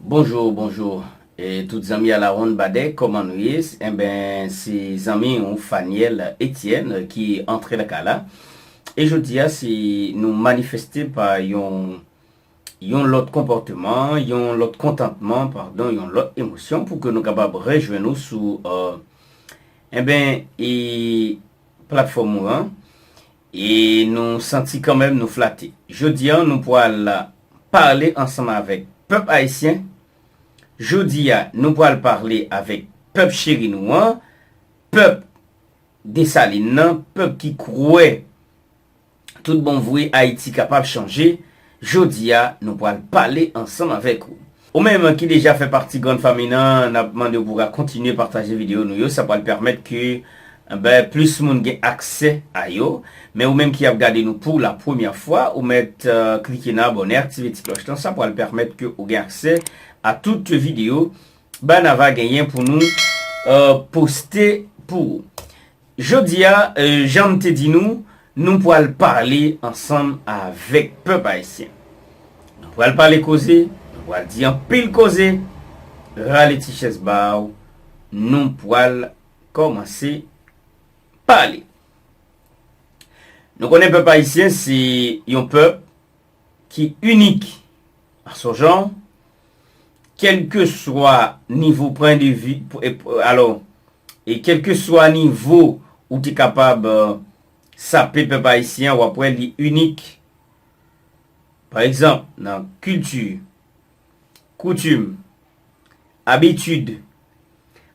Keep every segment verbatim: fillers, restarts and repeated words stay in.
Bonjou, bonjou. E tout zanmi a la wonn badè, kòman nou ye? Enben, se zanmi ou Faniel Etienne ki antre nan kay la. E jodi a, se nou manifeste pa yon, yon lòt konpòteman, yon lòt kontantman, padon, yon lòt emosyon pou ke nou kapab rejwenn nou sou, euh, enben, e platfòm ou an. E nou santi kanmenm nou flate. Jodi a, nou pral pale ansanm avèk pèp ayisyen. Jodi a, nou pral pale avèk pèp cheri nou an, pèp Desalin nan, pèp ki kwè tout bon vre Ayiti kapab chanje. Jodi a, nou pral pale ansanm avèk ou. Ou menm ki deja fè pati grann fanmi nan, n ap mande w pou w ka kontinye pataje videyo nou yo. Sa pral pèmèt ke, ben, plis moun gen aksè a yo. Men ou menm ki ap gade nou pou la premyè fwa, ou mèt, euh, klike nan abòne, aktive ti klòch lan. Sa pral pèmèt ke ou gen aksè a tout videyo Banava genyen pou nou, euh, poste pou ou. Jodi a, euh, jan m te di nou, nou pral pale ansanm avèk pèp ayisyen. Nou pral pale koze, nou pral di anpil koze. Rale ti chèz ba w, nou pral kòmanse pale. Nou konnen pèp ayisyen se yon pèp ki inik. An sonjan, kèlkeswa nivo pwen de vi, e, alò, e kèlkeswa nivo ou te kapab, euh, sape pèp ayisyen an, w ap wè li inik. Pa egzanp, nan kilti, koutim, abitid,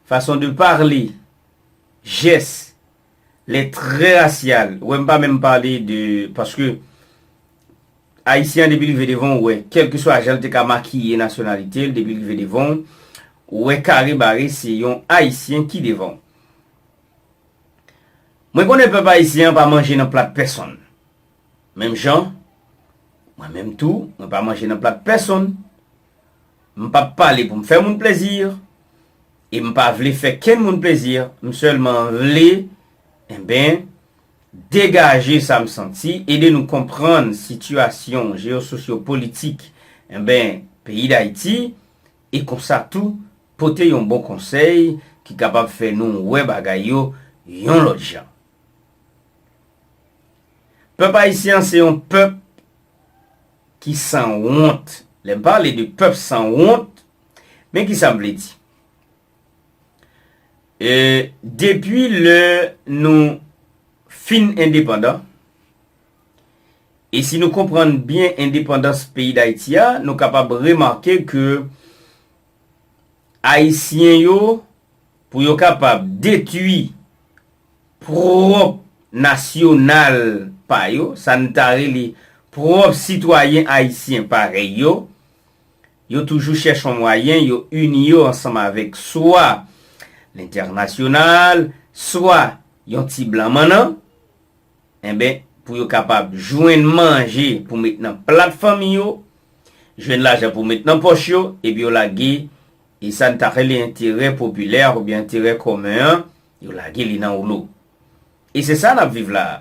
fason de pale, jès, lè trè rasyal. Ou wè, m pa menm pale de, paske Ayisyen an, depi l rive devan w, ou wè, kèlkeswa jan l te ka makiye nasyonalite l, depi l rive devan w, ou wè kare bare se yon Ayisyen ki devan w. Mwen konnen pèp ayisyen an pa manje nan plat pèsonn. Menm jan, mwen menm tou, mwen pa manje nan plat pèsonn. M p ap pale pou m fè moun plezi, e m pa vle fè kenn moun plezi. M sèlman vle, enben, degaje sa m santi, ede nou konprann sitiyasyon jeyososyopolitik, enben, peyi Dayiti, e konsa tou, pote yon bon konsèy ki kapab fè nou wè bagay yo yon lòt jan. Pèp ayisyen an se yon pèp ki sanwont. Lè m pale de pèp sanwont, men ki sa m vle di? E, depi lè nou fin endepandan, e si nou konprann byen endepandans peyi Dayiti a, nou kapab remake ke Ayisyen yo, pou yo kapab detwi pwòp nasyonal pa yo, sa n ta rele pwòp sitwayen ayisyen parèy yo, yo toujou chèche yon mwayen, yo ini yo ansanm avèk swa lentènasyonal, swa yon ti blan mannan, enben, pou yo kapab jwenn manje pou met nan plat fanmi yo, jwenn lajan pou met nan pòch yo, epi yo lage, e sa n ta rele enterè popilè oubyen enterè komen an, yo lage li nan woulo. E se sa n ap viv la a.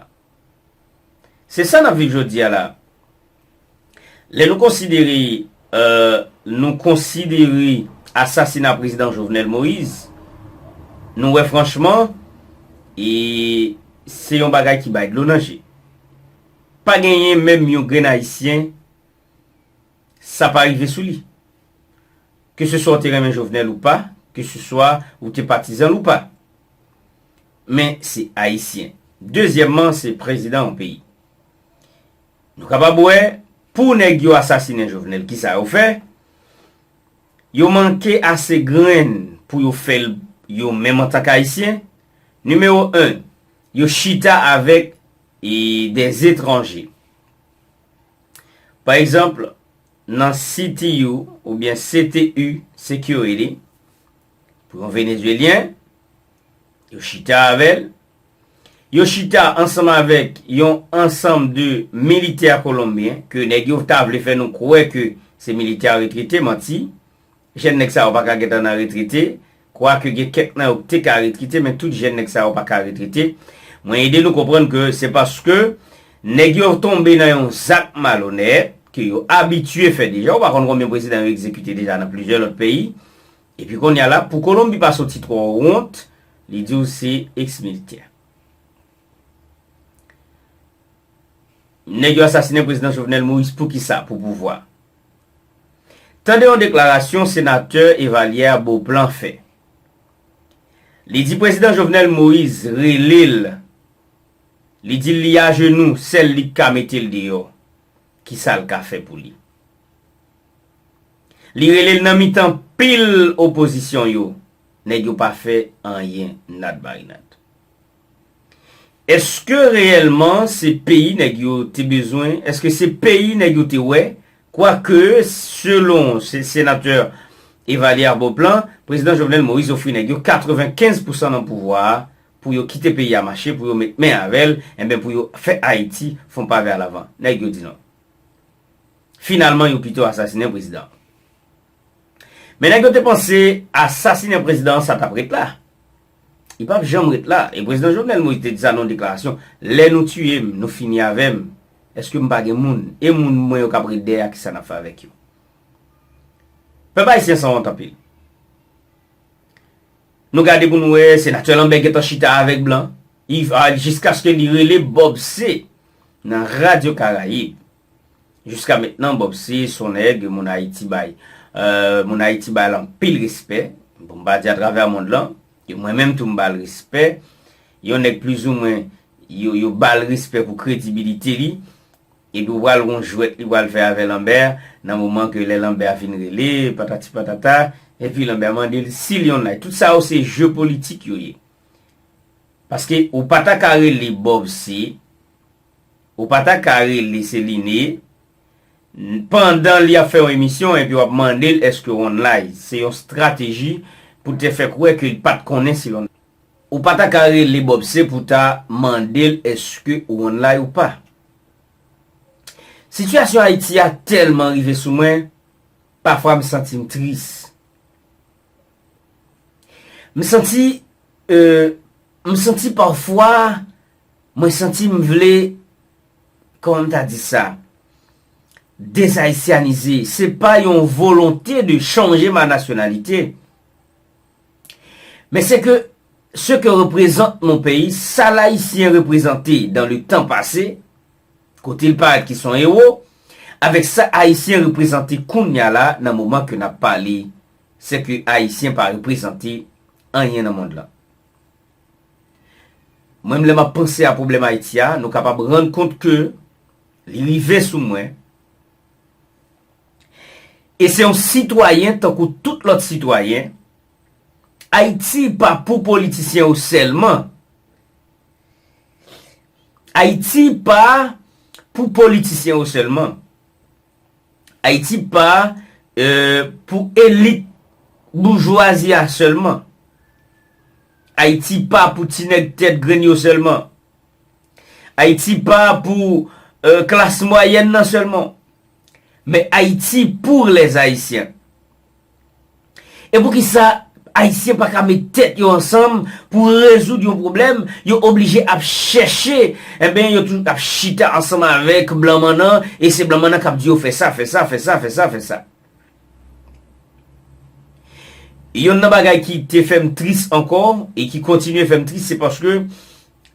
Se sa n ap viv jodi a la. Lè nou konsidere, euh, nou konsidere asasina prezidan Jovenel Moïse, nou wè franchman, e se yon bagay ki bay dlo nan je. Pa genyen menm yon grenn ayisyen sa pa rive sou li. Ke se swa w te renmen Jovenel ou pa, ke se swa ou te patizan l ou pa. Men se ayisyen. Dezyèmman, se prezidan yon peyi. Nou kapab wè, pou nèg yo asasinen Jovenel, kisa yo fè? Yo manke ase grenn pou yo fè l yo menm antanke ayisyen. Nimewo en, yo chita avèk, e, des étrangers. Pa egzanp, nan C T U oubyen C T U Security, pou yon Venezuelyen, yo chita avè l. Yo chita ansanm avèk yon ansanm de militè kolonbyen ke nèg yo ta vle fè nou kwè ke se militè retrete, manti. Jèn nèg sa yo pa ka gentan nan retrete. Kwake gen kèk nan yo ki te ka retrete, men tout jèn nèg sa yo pa ka retrete. Mwen ede nou konprann ke se paske nèg yo tonbe nan yon zak malonèt, ke yo abitye fè deja. Ou pa konn konbyen prezidan yo egzekite deja nan plizyè lòt peyi. Epi kounye a la, pou Kolonbi pa soti twò wont, li di w se eks militè. Nèg yo asasinen prezidan Jovenel Moïse poukisa? Pou pouvwa. Tande yon deklarasyon senatè Evalière Beauplan fè. Li di prezidan Jovenel Moïse rele l. Li di l li ajenou, sèl li k ka mete l deyò. Kisa l ka fè pou li? Li rele l nan mitan pil opozisyon yo. Nèg yo pa fè anyen, nad marinad. Èske reyèlman se peyi nèg yo te bezwen? Èske se peyi nèg yo te wè? Kwake, selon se-, senatè Evalière Beauplan, prezidan Jovenel Moïse ofri nèg yo katrevenkenz pousan nan pouvwa a pou yo kite peyi a mache, pou yo met men avè l, enben pou yo fè Ayiti fè yon pa vè lavan. Nèg yo di non. Finalman, yo pito asasinen prezidan an. Men nèg yo te panse asasinen prezidan an sa t ap ret la. Li p ap janm ret la. E prezidan Jovenel Moïse te di sa nan yon deklarasyon, lè nou tiye m, nou fini avè m, èske m pa gen moun? E moun mwen yo k ap ret dèyè a, kisa n ap fè avèk yo? Pèp ayisyen sanwont anpil. Nou gade pou nou wè, senatè Lambert gentan chita avèk blan. Jiskaske li rele Bob C nan Radyo Karayib. Jiska mentnan, Bob C se yon nèg moun Ayiti bay, euh, moun Ayiti bay l anpil respè. Bon, m pa di atravè mond lan, e mwen menm tou m ba l respè. Yon nèg plizoumwen yo, yo ba l respè pou kredibilite li. Epi w pral gon jwèt li pral fè avè Lambert, nan moman ke lè Lambert fin rele, patati patata, epi Lambert mande l si li online. Tout sa yo se je politik yo ye. Paske ou pa ta ka rele Bob C, ou pa ta ka rele Celine, pandan li ap fè yon emisyon, epi w ap mande l èske w online. Se yon estrateji pou te fè kwè ke li pa t konnen si l online. Ou pa ta ka rele Bob C pou ta mande l èske ou online ou pa. Sitiyasyon Ayiti a tèlman rive sou mwen, pafwa m santi m tris. M santi, euh, m santi pafwa, mwen santi m vle, kòman m ta di sa, dezayisyanize. Se pa yon volonte de changer ma nationalité. Men se ke ce que représente mon pays, sa l Ayisyen reprezante dans le temps passé, kote l parèt ki se yon ewo, avèk sa Ayisyen reprezante kounye a la nan moman ke n ap pale, se ke Ayisyen pa reprezante anyen nan mond lan. Mwen, lè m ap panse a pwoblèm Ayiti a, nou kapab rann kont ke li rive sou mwen. E se yon sitwayen tankou tout lòt sitwayen. Ayiti pa pou politisyen yo sèlman. Ayiti pa pou politisyen yo sèlman. Ayiti pa, euh, pou elit boujwazi a sèlman. Ayiti pa pou ti nèg tèt grenn yo sèlman. Ayiti pa pou, euh, klas mwayèn nan sèlman. Men Ayiti pour les Haïtiens. E poukisa Ayisyen pa ka met tèt yo ansanm pou rezoud yon pwoblèm, yo oblije ap chèche, enben, yo toujou ap chita ansanm avèk blan mannan, e se blan mannan k ap di yo fè sa, fè sa, fè sa, fè sa, fè sa. Yonn nan bagay ki te fè m tris ankò, e ki kontinye fè m tris, se paske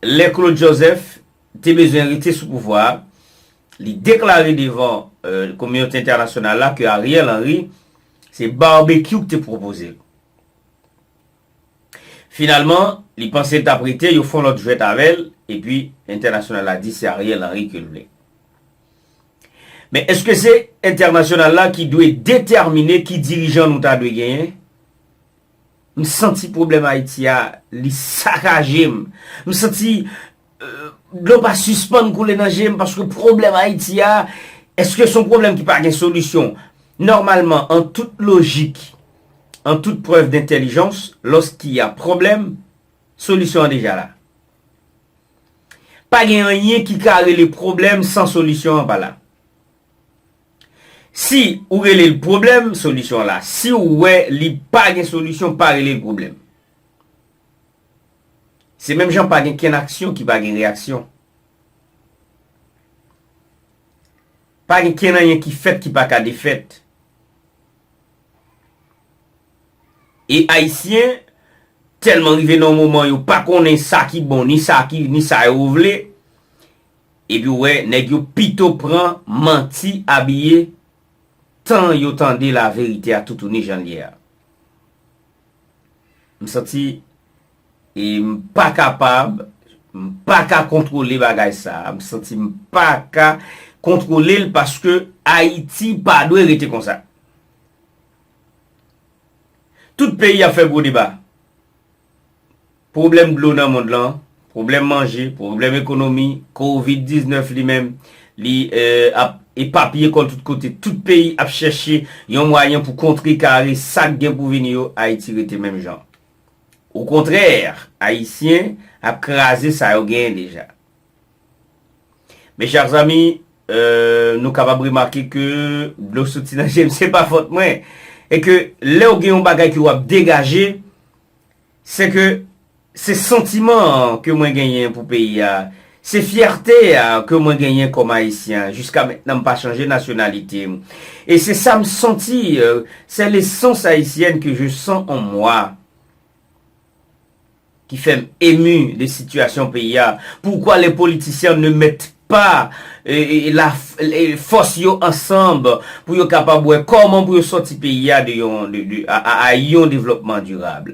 lè Claude Joseph te bezwen rete sou pouvwa a, li deklare devan, euh, kominote entènasyonal la ke Ariel Henry se babekyou ki te pwopoze l. Finalman, li panse l t ap rete, yo fè yon lòt jwèt avè l, epi entènasyonal la di se Ariel Henry ke l vle. Men èske se entènasyonal la ki dwe detèmine ki dirijan nou ta dwe genyen? M santi pwoblèm Ayiti a, li sakaje m. M santi, euh, dlo pa sispann koule nan je m paske pwoblèm Ayiti a, èske se yon pwoblèm ki pa gen solisyon? Nòmalman, an tout lojik, an tout prèv dentèlijans, lorsqu'il y a problème, solisyon an deja la. Pa gen anyen ki ka rele pwoblèm san solisyon an pa la. Si ou rele l pwoblèm, solisyon an la. Si ou wè li pa gen solisyon, pa rele l pwoblèm. Se menm jan pa gen kenn aksyon ki pa gen reyaksyon. Pa gen kenn anyen ki fèt ki pa ka defèt. E Ayisyen tèlman rive nan yon moman yo pa konnen sa ki bon, ni sa ki, ni sa yo vle. Epi w wè, nèg yo pito pran manti abiye tan yo tande laverite a toutouni jan l ye a. M santi e m pa kapab, m pa ka kontwole bagay sa a. M santi m pa ka kontwole l paske Ayiti pa dwe rete konsa. Tout peyi ap fè gwo deba. Pwoblèm dlo nan mond lan, pwoblèm manje, pwoblèm ekonomi, kovid diznèf li menm, li eh, ap epapiye kò l tout kote. Tout peyi ap chèche yon mwayen pou kontrekare sa k gen pou vini yo, Ayiti rete menm jan. Okontrè, Ayisyen ap kraze sa yo genyen deja. Mes chers amis, euh, nou kapab remake ke dlo soti nan je m, se pa fòt mwen. E ke lè w gen yon bagay ke w ap degaje, se ke se santiman an ke mwen genyen pou peyi a, se fyète a ke mwen genyen kòm Ayisyen. Jiska mentnan, m pa chanje nasyonalite m. E se sa m santi, euh, c'est l'essence haïtienne que je sens en moi. Ki fè m ému de situation peyi a. Pourquoi les politiciens ne mettent pas eh, eh, la, eh, fòs yo ansanm pou yo kapab wè kòman pou yo sòti peyi a de yon, de, de, a, a, a yon devlopman dirab.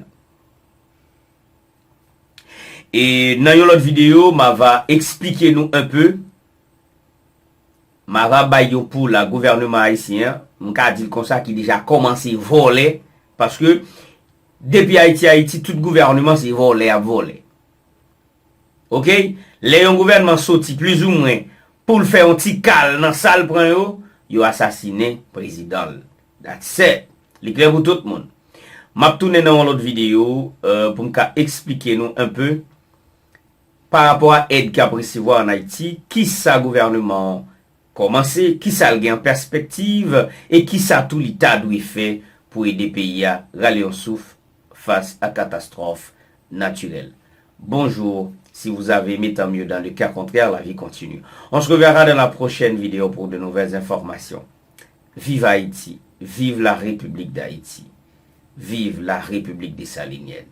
E nan yon lòt videyo, m a va eksplike nou un peu. M a va bay yon pou la gouvènman ayisyen an, m ka di l konsa, ki deja kòmanse vòlè, paske depi Ayiti Ayiti, tout gouvènman se vòlè ap vòlè. Oke? Lè yon gouvènman soti plizoumwen pou l fè yon ti kal nan sa l pran yo, yo asasinen prezidan l. That's it. Li klè pou tout moun. M ap tounen nan yon lòt videyo eh, pou m ka eksplike nou un peu pa rapò a èd k ap resevwa ann Ayiti, kisa gouvènman an kòmanse, kisa l gen an pèspektiv e kisa tou li ta dwe fè pou ede peyi a rale yon souf fas a katastwòf natirèl. Bonjour, si vous avez aimé, tant mieux, dans le cas contraire, la vie continue. On se reverra dans la prochaine vidéo pour de nouvelles informations. Vive Haïti, vive la République d'Haïti, vive la République dessalinienne.